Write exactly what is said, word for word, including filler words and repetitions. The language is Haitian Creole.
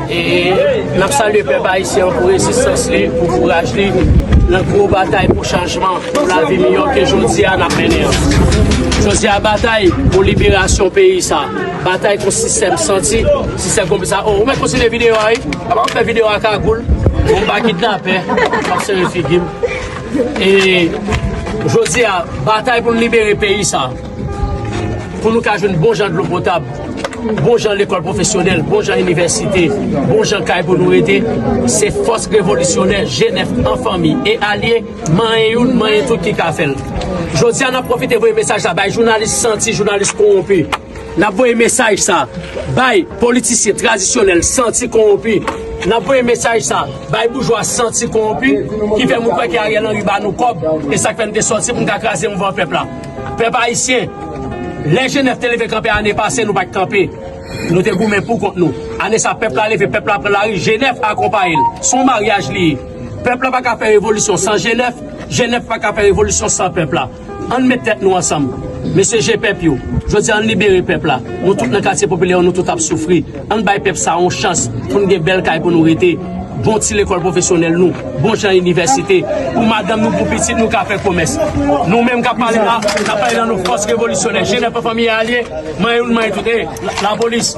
E n ap salye pèp ayisyen an pou rezistans li, pou kouraj li nan gwo batay pou chanjman, pou lavi miyò ke jodi a n ap mennen an. Jodi a, batay pou liberasyon peyi sa, batay kont sistèm santi, sistèm konplis sa. O, ou mèt kontinye videyo a, wi. Apa w fè videyo a kagoul? Bon, m pa kidnapè, m ap sere figi m. E jodi a, batay pou n libere peyi sa, pou nou ka jwenn bon jan dlo potab, bon jan lekòl pwofesyonèl, bon jan inivèsite, bon jan kay pou nou rete, se fòs revolisyonè G nèf an fanmi e alye, manyen youn, manyen tout ki ka fè l. Jodi a, n ap pwofite voye mesaj la bay jounalis santi, jounalis kowonpi. N ap voye mesaj sa bay politisyen tradisyonèl santi kowonpi. N ap voye mesaj sa bay boujwa santi kowonpi ki fè moun kwè ke Ariel Henry ba nou kòb, e sa k fè n te sòti pou n ka kraze mouvman pèp la. Pèp ayisyen, lè G nèf te leve kanpe ane pase, nou pa t kanpe. Nou te goumen pou kont nou. Ane sa, pèp la leve, pèp la pran lari, G nèf akonpaye l. Se yon maryaj li ye. Pèp la pa ka fè revolisyon san G nèf, G nèf pa ka fè revolisyon san pèp la. Ann met tèt nou ansanm. Mesye G pèp yo, jodi a, ann libere pèp la. Nou tout nan katye popilè yo, nou tout ap soufri. Ann bay pèp sa yon chans pou n gen bèl kay pou nou rete. Bon ti lekòl pwofesyonèl nou, bon jan inivèsite, pou madanm nou, pou pitit nou ka fè komès. Nou menm k ap pale la, n ap pale nan non fòs revolisyonè G nèf an fanmi e alye, manyen youn, manyen tout, e, la, lapolis.